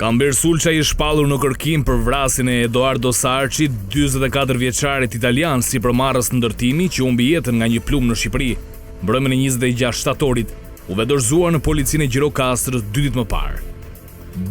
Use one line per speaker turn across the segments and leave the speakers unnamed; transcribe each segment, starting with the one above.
Kamber Sulçaj i shpallur në kërkim për vrasjen e Edoardo Sarçit, 44 vjeçarit italian sipërmarrës ndërtimi që humbi jetën nga një plumb në Shqipëri, mbrëmjen e 26 shtatorit, u vetëdorëzua në policinë e Gjirokastrës dy ditë më parë.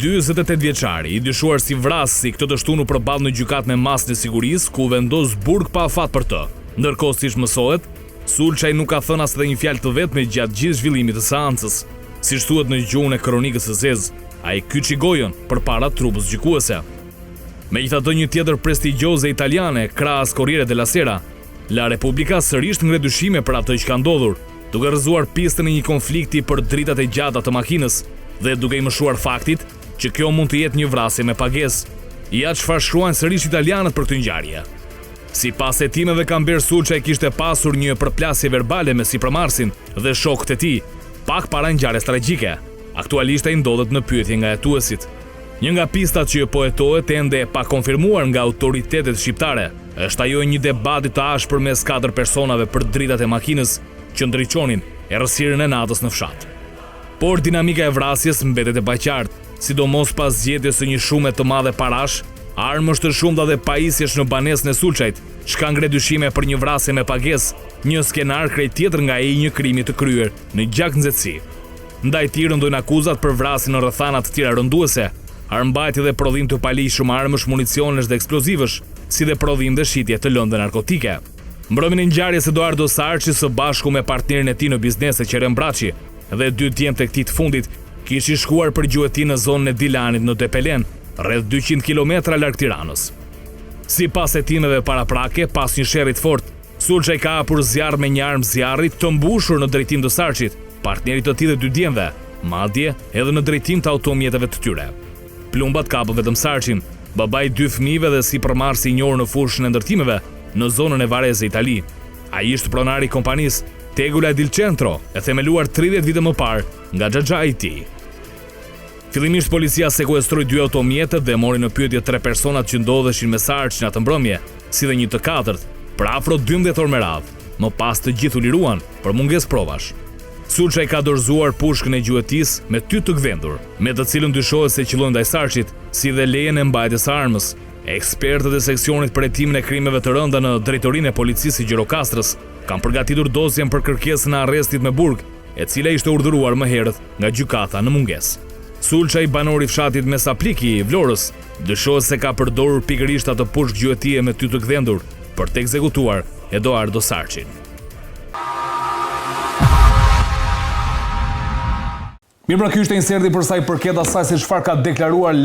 48 vjeçari, i dyshuar si vrasësi, këtë të shtunë u përball në gjykatë me masën e sigurisë, ku u vendos burg pa afat për të. Ndërkohë, siç mësohet, Sulçaj nuk ka thënë as edhe një fjalë të vetme gjatë gjithë zhvillimit të seancës. Siç thuhet në gjuhën e kronikës së zezë, ai kyçi gojën përpara trupës gjykuese. Megjithatë një tjetër prestigjioze italiane, krahas Corriere della Sera, La Repubblica sërisht ngre dyshime për atë që ka ndodhur, duke rrëzuar pistën e një konflikti për dritat e gjata të makinës dhe duke i mëshuar faktit që kjo mund të jetë një vrasje me pagesë. Ja çfarë shkruajnë sërish italianët për këtë ngjarje. Sipas hetimeve Kamber Sulçaj kishte pasur një përplasje verbale me sipërmarrësin dhe shokët e tij, pak para ngjarjes tragjike. Aktualisht ai ndodhet në pyetje nga hetuesit. Një nga pistat që po hetohet ende e pakonfirmuar nga autoritetet shqiptare, është ajo e një debati të ashpër mes katër personave për dritat e makinës që ndriçonin errësirën e natës në fshat. Por dinamika e vrasjes mbetet e paqartë, sidomos pas gjetjes së një shume të madhe parash, armësh të shumta dhe pajisjesh në banesën e Sulçajt, çka ngre dyshime për një vrasje me pagesë, një skenar krejt tjetër nga ai i një krimi të kryer në gjaknxehtësi. Ndaj tij rëndojnë akuzat për vrasje në rrethana të tjera rënduese, armëmbajtje dhe prodhim të paligjshëm armësh, municionesh dhe eksplozivësh, si dhe prodhim dhe shitje të lëndëve narkotike. Mbrëmjen e ngjarjes Edoardo Sarçi së bashku me partnerin e tij në biznes Eqerem Braçi dhe dy djemtë e këtij të fundit kishin shkuar për gjueti në zonën e Dilanit në Tepelenë, rreth 200 kilometra larg Tiranës. Sipas hetimeve paraprake, pas një sherri të fortë, Sulçaj ka hapur zjarr me një armë zjarri të mbushur në drejtim të Sarçit, partnerit të tij dhe dy djemve, madje edhe në drejtim të automjeteve të tyre. Plumbat kapën vetëm Sarçin, babai i dy fëmijëve dhe sipërmarrësi i njohur në fushën e ndërtimeve në zonën e Varese, Itali. Ai është pronari i kompanisë Tegola Edil Centro, e themeluar 30 vite më parë nga xhaxhai i tij. Fillimisht policia sekuestroi dy automjetet dhe mori në pyetje tre personat që ndodheshin me Sarçin atë mbrëmje, si dhe një të katërt, për afro 12 orë me radhë. Më pas të gjithë u liruan, për mungesë provash. Sulçaj ka dorëzuar pushkën e gjuetisë me tytë të gdhendur, me të cilën dyshohet se qëlloi ndaj Sarçit, si dhe lejen e mbajtjes së armës. Ekspertët e seksionit për hetimin e krimeve të rënda në Drejtorinë e Policisë së Gjirokastrës kanë përgatitur dosjen për kërkesën e arrestit me burg, e cila ishte urdhëruar më herët nga gjykata në mungesë. Sulçaj, banor i fshatit Mesaplik i Vlorës, dyshohet se ka përdorur pikërisht atë pushkë gjuetie me tytë të gdhendur për të ekzekutuar Edoardo Sarçin.
Mirë pra ky ishte inserti për sa i përket asaj se çfarë ka deklaruar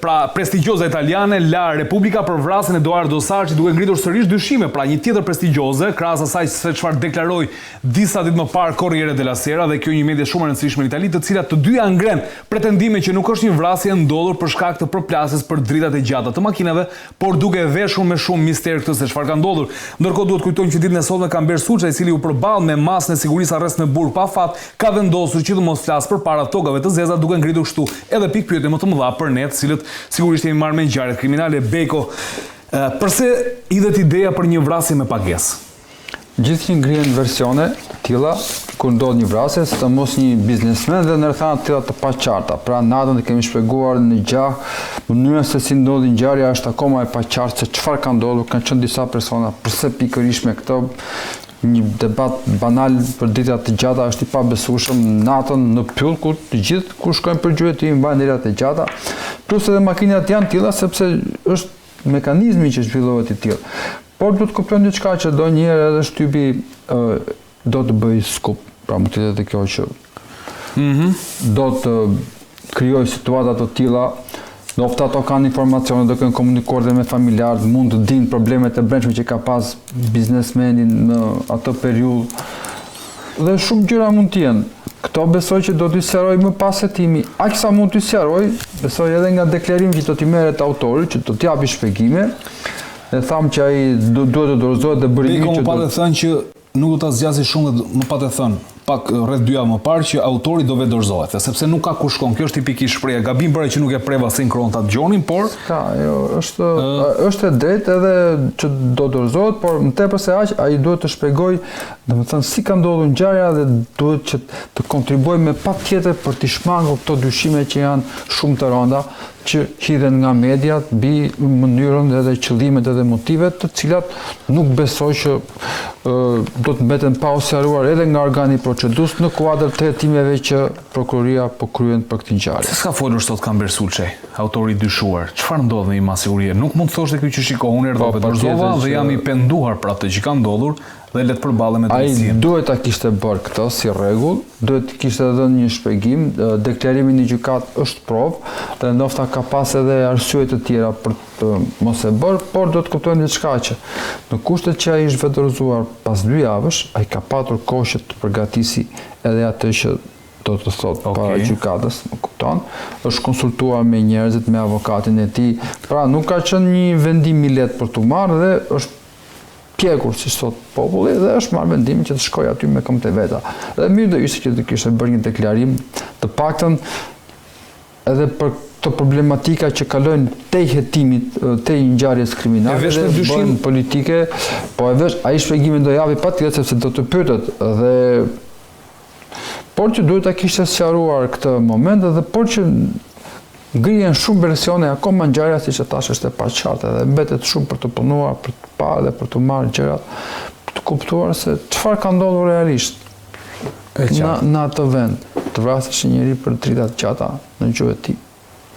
pra prestigjioza italiane La Repubblica për vrasjen e Edoardo Sarçit duke ngritur sërish dyshime, pra një tjetër prestigjioze krahas asaj se çfarë deklaroi disa ditë më parë Corriere della Sera dhe kjo një media shumë e rëndësishme në Itali, të cilat të dyja ngrenë pretendime që nuk është një vrasje e ndodhur për shkak të përplasjes për dritat e gjata të makinave, por duke e veshur me shumë mister këtë se çfarë ka ndodhur. Ndërkohë duhet kujtojmë që ditën e sotme Kamber Sulçaj, i cili u përball me masën e sigurisë arrest me burg pa afat, ka vendosur që të mos flasë përpara togave të zeza duke ngritur kështu edhe pikëpyetje më të mëdha për ne të cilët sigurisht jemi marrë me ngjarjet kriminale. Bejko, përse hidhet ideja për një vrasje me
pagesë? Gjithnjë ngrihen versione të tilla kur ndodh një vrasje, sidomos një biznesmen dhe në rrethana të tilla të paqarta. Pra natën e kemi shpjeguar në gjah, mënyra se si ndodhi ngjarja është akoma e paqartë se çfarë ka ndodhur, kanë qenë disa persona, përse pikërisht me këto një debat banal për drita të gjata është i pabesueshëm natën në pyll ku të gjithë kur shkojnë për gjueti mbajnë dritat e gjata, plus edhe makinat janë të tilla sepse është mekanizmi që zhvillohet i tillë. Por duhet të kuptojmë diçka që ndonjëherë edhe shtypi do të bëjë skup, pra mund të jetë edhe kjo që mm -hmm. do të krijojë situata të tilla, Ndoshta ato kanë informacione, do kenë komunikuar dhe me familjarët, mund të dinë problemet e brendshme që ka pas biznesmeni në atë periudhë. Dhe shumë gjëra mund të jenë. Këto besoj që do t'i sqarojë më pas hetimi. Aq sa mund t'i sqarojë, besoj edhe nga deklarimi që do t'i merret autorit, që do t'japi shpjegime, E thamë
që
ai duhet të dorëzohet dhe
bëri mirë që... Bejko më pate thënë që nuk do ta zgjasi shumë dhe më pate thënë pak rreth dy javë më parë që autori do vetëdorëzohet, sepse nuk ka ku shkon. Kjo është tipikisht shprehja. Gabim bëra që nuk e preva sinkron ta dëgjonim,
por ka, jo, është është e drejtë edhe që do dorëzohet, por më tepër se aq ai duhet të shpjegojë. Domethënë, si ka ndodhur ngjarja dhe duhet që të kontribuojë me patjetër për t'i shmangur këto dyshime që janë shumë të rënda, që hidhen nga mediat mbi mënyrën edhe qëllimet edhe motivet, të cilat nuk besoj që do të mbeten pa u sqaruar edhe nga organi procedues në kuadër të hetimeve që prokuroria po kryen për këtë
ngjarje. Pse s'ka folur sot Kamber Sulçaj, autori i dyshuar? Çfarë ndodh në një masë sigurie? Nuk mund të thoshte ky që shiko, unë erdha po, u vetëdorëzova dhe jam i penduar për atë që ka ndodhur dhe le të përballem me
drejtësinë. Ai duhet ta kishte bërë këtë si rregull, duhet të kishte dhënë një shpjegim, deklarimi në gjykatë është provë dhe ndoshta ka pas edhe arsye të tjera për të mos e bërë, por duhet të kuptojmë diçka që në kushtet që ai është vetëdorëzuar pas dy javësh, ai ka patur kohë që të përgatisi edhe atë që do të thotë okay. para gjykatës, më kupton, është konsultuar me njerëzit, me avokatin e tij, pra nuk ka qenë një vendim i lehtë për t'u marrë dhe është pjekur, siç thotë populli, dhe është marrë vendimi që të shkojë aty me këmbët e veta. Dhe mirë do ishte që të kishte bërë një deklarim, të paktën edhe për këto problematika që kalojnë tej hetimit, tej ngjarjes kriminale
dhe
dyshim politike, po e vesh, ai shpjegimin do japi patjetër sepse do të pyetet dhe por që duhet ta kishte sqaruar këtë moment dhe por që ngrihen shumë versione, akoma ngjarja siç e thashë është e paqartë dhe mbetet shumë për të punuar, për të parë dhe për të marrë gjërat, për të kuptuar se çfarë ka ndodhur realisht në, në atë vend. Të vrasësh një njeri për drita të gjata në gjueti.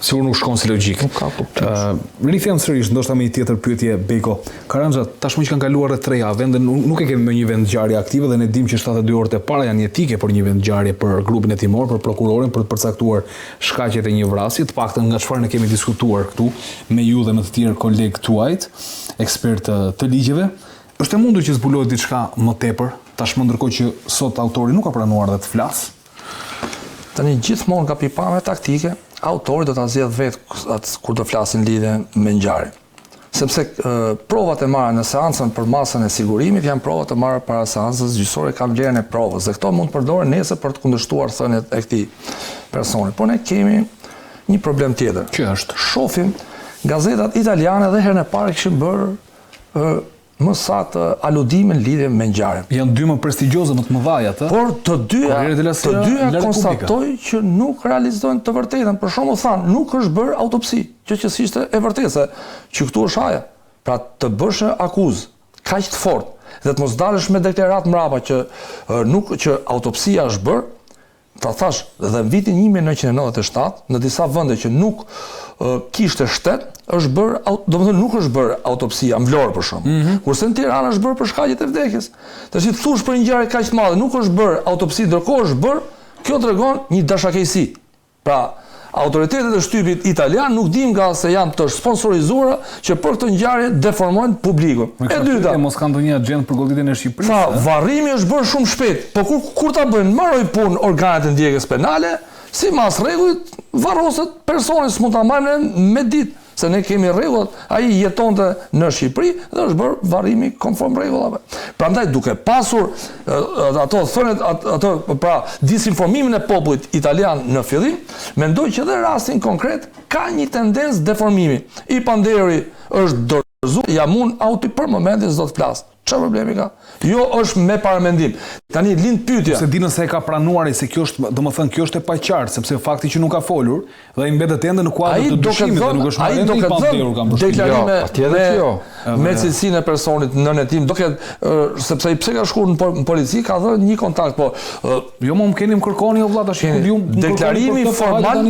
Sigur nuk shkon si logjikë.
Nuk ka kuptim.
Uh, Rikthehem sërish, ndoshta me një tjetër pyetje Bejko. Karanxha, tashmë që kanë kaluar rreth 3 javë, ende nuk, nuk e kemi më një vendngjarje aktive dhe ne dimë që 72 orët e para janë jetike për një vendngjarje për grupin hetimor, për prokurorin, për të përcaktuar shkaqet e një vrasje, të paktën nga çfarë ne kemi diskutuar këtu me ju dhe me të tjerë kolegë tuajt, ekspertë të, të ligjeve. Është e mundur që zbulohet diçka më tepër, tashmë ndërkohë që sot autori nuk ka pranuar dhe të flasë.
Tani gjithmonë nga pikëpamja taktike, autori do ta zgjedhë vetë atë kur do flasë në lidhje me ngjarjen. Sepse provat e marra në seancën për masën e sigurimit janë prova të marra para seancës gjyqësore kanë vlerën e provës dhe këto mund të përdoren nesër për të kundërshtuar thëniet e këtij personi. Por ne kemi një problem tjetër.
Që është?
Shofim gazetat italiane dhe herën e parë kishin bërë më saktë aludime në lidhje me
ngjarjen. Janë dy më prestigjioze, më të mëdha
atë. Por të dyja, të dyja konstatoj që nuk realizojnë të vërtetën. Për shembull thanë, nuk është bërë autopsi, gjë që s'ishte e vërtetë se që këtu është haja. Pra të bësh një akuzë kaq të fortë dhe të mos dalësh me deklaratë mbrapa që nuk që autopsia është bërë, Ta thashë, dhe në vitin 1997, në disa vende që nuk kishte shtet, është bërë, domethënë nuk është bërë autopsia në Vlorë për shembull. Mm -hmm. Kurse në Tiranë është bërë për shkaqet e vdekjes. Tash të thush për një ngjarje kaq të madhe, nuk është bërë autopsi, ndërkohë është bërë, kjo tregon një dashakeqësi. Pra, autoritetet e shtypit italian nuk dimë nga se janë të sponsorizuara që për këtë ngjarje deformojnë
publikun. E dyta, mos kanë ndonjë agjendë për goditjen e Shqipërisë.
Tha, varrimi është bërë shumë shpejt, po kur kur ta bëjnë, mbaroi punë organet e ndjekjes penale, sipas rregullit varroset personi, s'mund ta mbajmë ne me ditë. Se ne kemi rregullat, ai jetonte në Shqipëri dhe është bërë varrimi konform rregullave. Prandaj duke pasur ato thëniet ato pra disinformimin e popullit italian në fillim, mendoj që dhe rastin konkret ka një tendencë deformimi. I pandehuri është dorëzuar, jam unë autori për momentin s'do të flas. Çfarë problemi ka? Jo është me paramendim. Tani lind
pyetja. S'e di nëse e ka pranuar ai se kjo është, domethënë kjo është e paqartë, sepse fakti që nuk ka folur dhe ai mbetet ende në kuadër të dyshimit dhe nuk është marrë ende i pandehur
kam përshtypjen. Deklarime jo, me, jo. me cilësinë e personit nën hetim, do ketë sepse ai pse ka shkuar në polici ka dhënë një kontakt, po
jo më më keni më kërkoni o vlla tash ku
di unë. Deklarimi formal,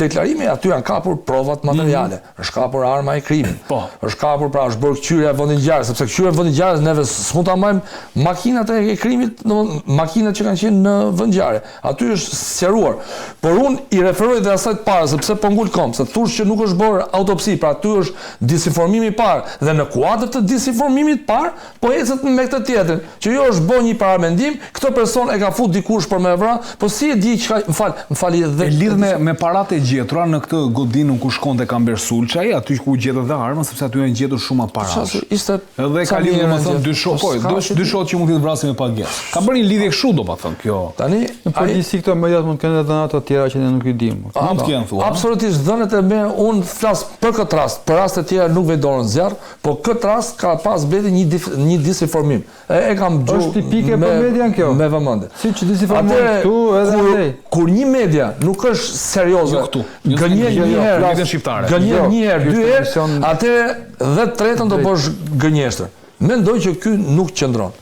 deklarimi aty janë kapur provat materiale. Mm -hmm. Është kapur arma e krimit.
Po.
Është kapur, pra është bërë këqyrja e vendit ngjarjes, sepse këqyrja e vendit ngjarjes neve s'mund ta mbajmë makinat e krimit, domethënë makinat që kanë qenë në vend ngjarje. Aty është sqaruar. Por unë i referoj dhe asaj të parë, sepse po ngul këmbë, se thush që nuk është bërë autopsi, pra aty është disinformimi i parë dhe në kuadër të disinformimit të parë, Po ecet me këtë tjetrin, që jo është bo një paramendim, këtë person e ka fut dikush për me vra, po si e di çka, më fal, më fal
dhe E lidh me me paratë e gjetura në këtë godinën ku shkonte Kamber Sulçaj, aty ku u gjetën dhe armën, sepse aty janë gjetur shuma parash.
Ishte
Edhe e ka lidhur domethënë. Dysho, po, dyshohet që mund të jetë vrasje me pagesë. Ka bërë një lidhje kështu, domethënë kjo.
Tani, në përgjithësi këto mediat mund të kenë edhe dhëna të tjera që ne nuk i dimë.
Mund të kenë
thua. Absolutisht dhënat e mia, unë flas për këtë rast, për raste të tjera nuk vë dorën në zjarr, po këtë rast ka pas mbeti një një disinformim. E, e kam
dëgju Është tipike për median kjo.
Me vëmendje.
Siç disinformon këtu edhe
andej. Kur një media nuk është serioze,
jo këtu, jo
gënjen
jo,
një
jo,
herë,
median shqiptare.
Gënjen jo, një herë, dy herë, atëherë dhe të tretën do bësh gënjeshtër. Mendoj që ky nuk qëndron.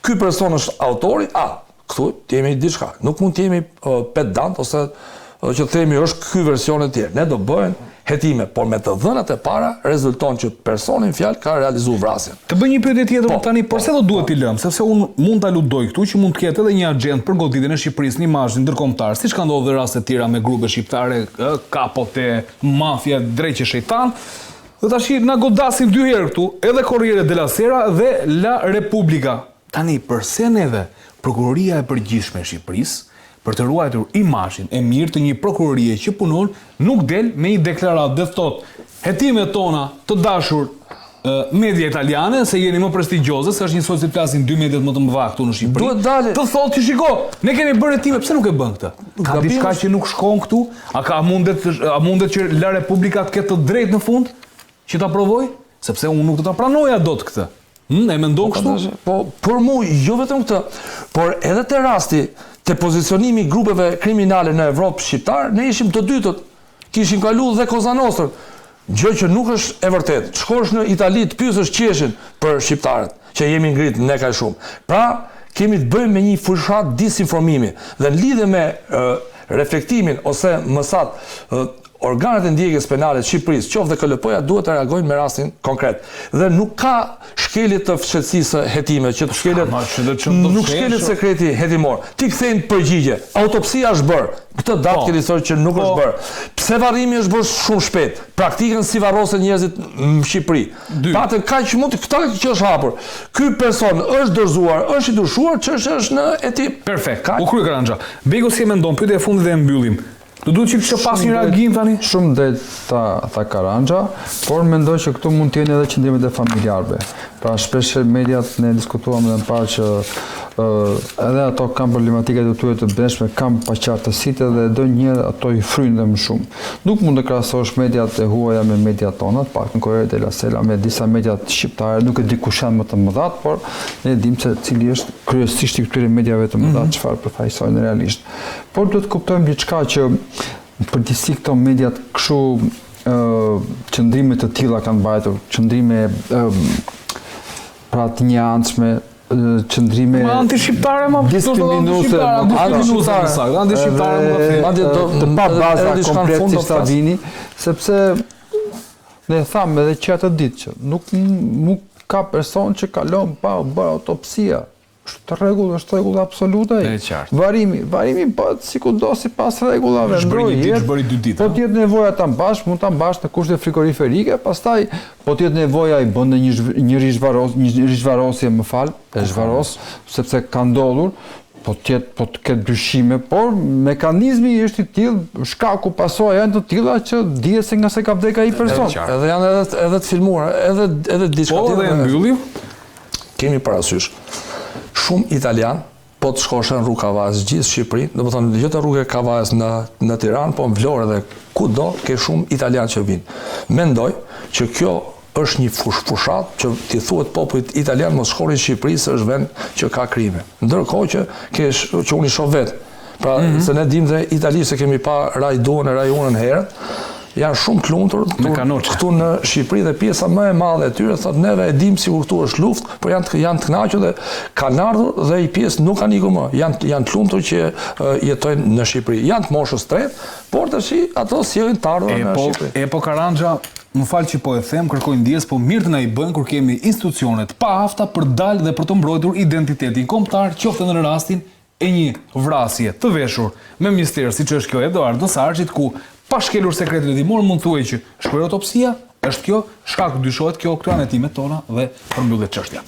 Ky person është autori, a, Këtu të jemi diçka. Nuk mund të jemi pedant ose që të themi është ky version e tjerë. Ne do bëhen hetime, por me të dhënat e para rezulton që personi në fjalë ka realizuar
vrasjen. Të bëj një pyetje tjetër po, tani, po, përse do duhet po. t'i lëmë? Sepse unë mund të aludoj këtu që mund të ketë edhe një agjendë për goditjen e Shqipërisë në imazhin ndërkombëtar, siç ka ndodhur dhe raste të tjera me grupe shqiptare, kapote, mafia, dreq e shejtan. Dhe tashi na godasin dy herë këtu, edhe Corriere della Sera dhe La Repubblica. Tani, përse neve, Prokuroria e Përgjithshme e Shqipërisë, për të ruajtur imazhin e mirë të një prokurorie që punon, nuk del me një deklaratë dhe thotë, hetimet tona, të dashur media italiane, se jeni më prestigjioze, se është njësoj si flasin dy mediat më të mëdha këtu në Shqipëri.
Duhet dalë.
Të thotë që shiko, ne kemi bërë hetime, pse nuk e bën këtë? Ka diçka që nuk shkon këtu? A ka mundet a mundet që La Repubblica të ketë të drejtë në fund që ta provojë? Sepse unë nuk do ta pranoja dot këtë. Hm, e mendon po,
kështu? Po, për mu, jo vetëm këtë, por edhe te rasti, te pozicionimi i grupeve kriminale në Evropë shqiptar, ne ishim të dytët, kishim kalu dhe Cosa Nostrën, gjë që nuk është e vërtetë. Të shkosh në Itali të pyesësh qeshin për shqiptarët, që jemi ngrit ne kaq shumë. Pra, kemi të bëjmë me një fushatë disinformimi dhe në lidhje me reflektimin ose më saktë Organet e ndjekjes penale të Shqipërisë, qoftë dhe KLP-ja duhet të reagojnë me rastin konkret. Dhe nuk ka shkelje të fshehtësisë së hetimeve, që të shkelet nuk shkelet sekreti hetimor. T'i kthejnë përgjigje. Autopsia është bërë. Këtë datë po. keni thënë që nuk po. është bërë. Pse varrimi është bërë shumë shpejt? Praktikën si varrosen njerëzit në Shqipëri. Pra të kaq mund të këta që është hapur. Ky person është dorëzuar, është i dyshuar, çështja është në
hetim. Perfekt. U krye Karanxha. Bego si e mendon, pyetja e fundit dhe e mbyllim. Do duhet që kishte pas një reagim tani?
Shumë drejt tha, tha Karanxha, por mendoj që këtu mund të jenë edhe qëndrimet e familjarëve. Pra shpesh mediat ne diskutuam edhe më parë që edhe ato kanë problematikat e tyre të brendshme, kanë paqartësitë dhe ndonjëherë ato i fryjnë dhe më shumë. Nuk mund të krahasosh mediat e huaja me mediat tona, të paktën Corriere della Sera me disa mediat shqiptare, nuk e di kush janë më të mëdhat, por ne dimë se cili është kryesisht i këtyre mediave të mëdha, mm -hmm. çfarë përfaqësojnë realisht. Por duhet të kuptojmë diçka që në përgjithësi këto mediat kështu ë qëndrime të tilla kanë mbajtur, qëndrime ë pra të njëanshme, qëndrime
ma antishqiptare ma
diskriminuese,
antishqiptare, antishqiptare
më thënë. Madje do të pa baza komplet si ta vini, sepse ne thamë edhe që atë ditë që nuk nuk ka person që kalon pa u bërë autopsia. Është rregull, është rregull absolut ai.
E qartë.
Varrimi, varrimi bëhet si kudo sipas rregullave,
ndërroi një ditë, bëri dy ditë.
Po të jetë nevoja ta mbash, mund ta mbash në kushte frigoriferike, pastaj po të jetë nevoja i bën një një rizhvarros, një rizhvarrosje, më fal, e zhvarros, sepse ka ndodhur, po të jetë po të ketë dyshime, por mekanizmi është i tillë, shkaku pasoja janë të tilla që dihet se nga se ka vdekur ai person.
Edhe janë edhe edhe të filmuar, edhe edhe
diçka po, tjetër. Po dhe e mbyllim.
Kemi parasysh, shumë italian, po të shkosh në rrugë Kavajës, gjithë Shqipërinë, domethënë jo te rruga e Kavajës në në Tiranë, po në Vlorë dhe kudo ke shumë italian që vijnë. Mendoj që kjo është një fush fushatë që t'i thuhet popullit italian mos shkoni në Shqipëri se është vend që ka krime. Ndërkohë që ke që unë i shoh vetë. Pra, mm -hmm. se ne dimë dhe Itali se kemi pa Rai Duen e Rai Unën herët, janë shumë të lumtur këtu në Shqipëri dhe pjesa më e madhe e tyre thotë neve e dimë sikur këtu është luftë, por janë janë të kënaqur dhe kanë ardhur dhe një pjesë nuk kanë ikur më. Janë janë të lumtur që jetojnë në Shqipëri. Janë të moshës tretë, por tash ato sjellin të ardhura në
po,
Shqipëri.
E po Karanxha, më fal që po e them, kërkoj ndjesë, po mirë të na i bëjnë kur kemi institucione të paafta për të dalë dhe për të mbrojtur identitetin kombëtar, qoftë edhe në rastin e një vrasje të veshur me mister siç është kjo e Edoardo Sarçit ku pa shkelur sekretin hetimor mund të thuhej që është kryer autopsia, është kjo, shkaku dyshohet kjo, këto janë hetimet tona dhe përmbyllet çështja.